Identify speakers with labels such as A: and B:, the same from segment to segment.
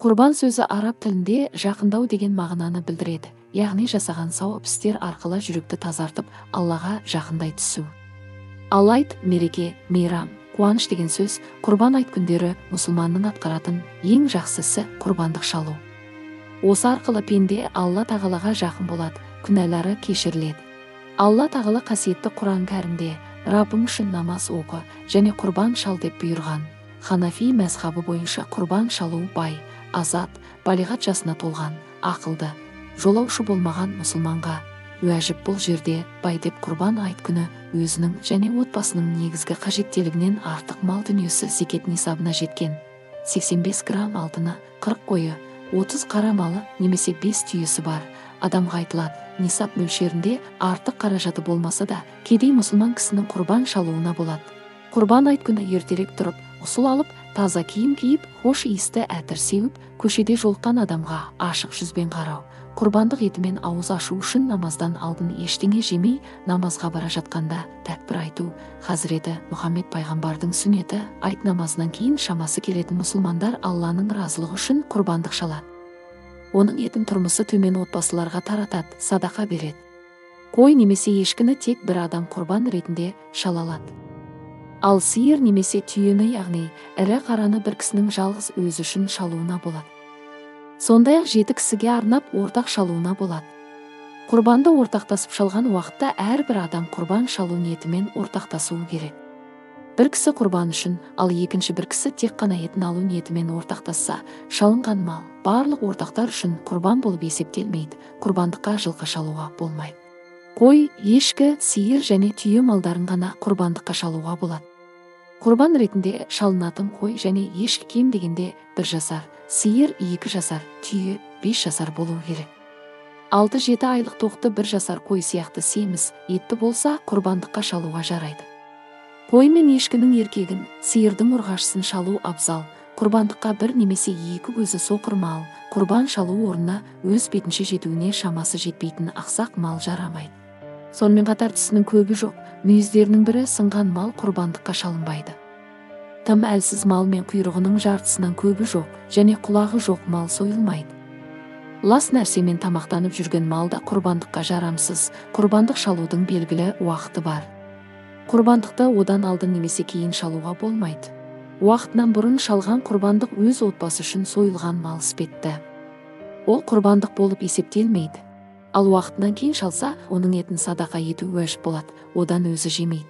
A: Құрбан сөзі араб тілінде жақындау деген мағынаны білдіреді, яғни жасаған сауап істер арқылы жүректі тазартып, Аллаға жақындай түсу. Ал айт мереке, мейрам, қуаныш деген сөз. Құрбан айт күндері мұсылманның атқаратын ең жақсы ісі құрбандық шалу. Осы арқылы пенде Алла тағалаға жақын болады, күнәлары кешіріледі. Алла тағала қасиетті Құран кәрімде Раббың үшін намаз оқы және құрбан шал деп бұйырған. Ханафи мәзһабы бойынша құрбан шалу бай, азат, балиғат жасына толған, ақылды, жолаушы болмаған мұсылманға уәжіп. Бұл жерде бай деп құрбан айт күні өзінің және отбасының негізгі қажеттілігінен артық мал дүниесі зекет нисабына жеткен 85 грамм алтыны, 40 қойы, 30 қара малы немесе 5 түйесі бар адамға айтылады. Нисап мөлшерінде артық қаражаты болмаса да, кедей мұсылман кісінің құрбан шалуына болады. Құрбан айт күні ертерек тұрып, ғұсыл алып, таза киім киіп, хош иісті әтір сеуіп, көшеде жолыққан адамға ашық жүзбен қарау, құрбандық етімен ауыз ашу үшін намаздан алдын ештеңе жемей, намазға бара жатқанда тәкбір айту Хазіреті Мұхаммед пайғамбардың сүннеті. Айт намазынан кейін шамасы келетін мұсылмандар Алланың разылығы үшін құрбандық шалады. Оның етін тұрмысы төмен отбасыларға таратады, садақа береді. Қой немесе ешкіні тек бір адам құрбан ретінде шала алады. Ал сиыр немесе түйені, яғни ірі қараны бір кісінің жалғыз өзі үшін шалуына болады. Сондай-ақ 7 кісіге арнап ортақ шалуына болады. Құрбанды ортақтасып шалған уақытта әрбір адам құрбан шалу ниетімен ортақтасуы керек. Бір кісі құрбан үшін, ал екінші бір кісі тек қана етін алу ниетімен ортақтасса, шалынған мал барлық ортақтар үшін құрбан болып есептелмейді. Құрбандыққа жылқы шалуға болмайды. Қой, ешкі, сиыр және түйе малдарын ғана құрбандыққа шалуға болады. Құрбан ретінде шалынатын қой және ешкі кем дегенде 1 жасар, сиыр 2 жасар, түйе 5 жасар болуы керек. 6-7 айлық тоқты 1 жасар қой сияқты семіз, етті болса, құрбандыққа шалуға жарайды. Қой мен ешкінің еркегін, сиырдың ұрғашысын шалу абзал. Құрбандыққа 1 немесе 2 көзі соқыр мал, құрбан шалу орнына өз бетінше жетуіне шамасы жетпейтін ақсақ мал жарамайды. Сонымен қатар тісінің көбі жоқ, мүйіздерінің бірі сынған мал құрбандыққа шалынбайды. Тым әлсіз мал мен құйрығының жартысынан көбі жоқ және құлағы жоқ мал сойылмайды. Лас нәрсемен тамақтанып жүрген мал да құрбандыққа жарамсыз. Құрбандық шалудың белгілі уақыты бар. Құрбандықты одан алдын немесе кейін шалуға болмайды. Уақытынан бұрын шалған құрбандық өз отбасы үшін сойылған мал іспетті. Ол құрбандық болып есептелмейді. Ал уақытынан кейін шалса, оның етін садақа ету уәжіп болады, одан өзі жемейді.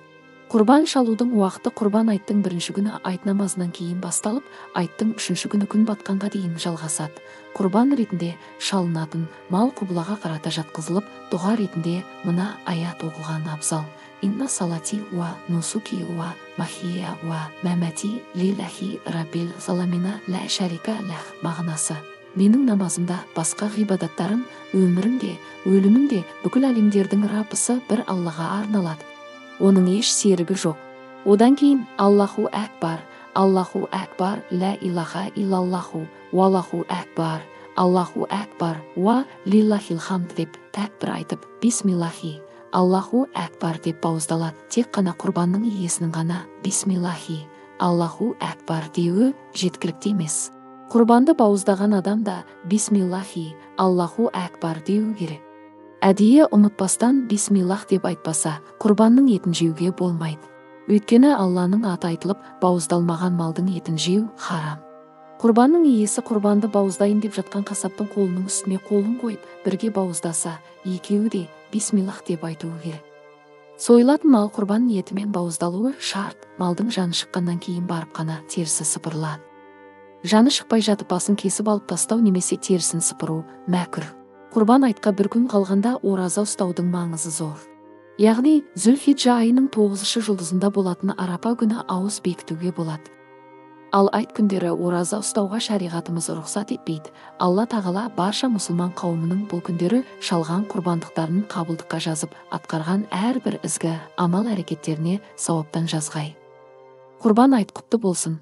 A: Құрбан шалудың уақыты құрбан айттың бірінші күні айт намазынан кейін басталып, айттың үшінші күні күн батқанға дейін жалғасады. Құрбан ретінде шалынатын мал құбылаға қарата жатқызылып, дұға ретінде мына аят оқылған абзал. Инна салати уа нусуки уа махия уа мәмәти лилахи раббил заламина ла шарика лах. Мағынасы: менің намазымда, басқа ғибадаттарым, өмірім де, өлімім де бүкіл әлемдердің Раббысы бір Аллаға арналады. Оның еш серігі жоқ. Одан кейін Аллаху әкбар, Аллаху әкбар, ла илаха иллаллаху, уаллаху әкбар, Аллаху әкбар, уа лиллахил хамд деп тәкбір айтып, бисмиллахи, Аллаху әкбар деп бауыздалады. Тек қана құрбанның иесінің ғана бисмиллахи, Аллаху әкбар деуі жеткілікті емес. Құрбанды бауыздаған адам да бисмиллахи, Аллаху әкбар деуі керек. Әдейі ұмытпастан бисмиллах деп айтпаса, құрбанның етін жеуге болмайды. Өйткені Алланың аты айтылып, бауыздалмаған малдың етін жеу харам. Құрбанның иесі құрбанды бауыздайын деп жатқан қасаптың қолының үстіне қолын қойып, бірге бауыздаса, екеуі де бисмиллах деп айтуы керек. Сойылатын мал құрбан ниетімен бауыздалуы шарт. Малдың жаны шыққаннан кейін барып қана терісі сыпырылады. Жаны шықпай жатып басын кесіп алып тастау немесе терісін сыпыру мәкүр. Құрбан айтқа бір күн қалғанда ораза ұстаудың маңызы зор. Яғни Зүлхиджа айының 9-шы жұлдызында болатын Арапа күні ауыз бекітуге болады. Ал айт күндері ораза ұстауға шариғатымыз рұқсат етпейді. Алла тағала барша мұсылман қауымының бұл күндері шалған құрбандықтарын қабылдыққа жазып, атқарған әрбір ізгі амал әрекеттеріне сауаптан жазғай. Құрбан айт құтты болсын.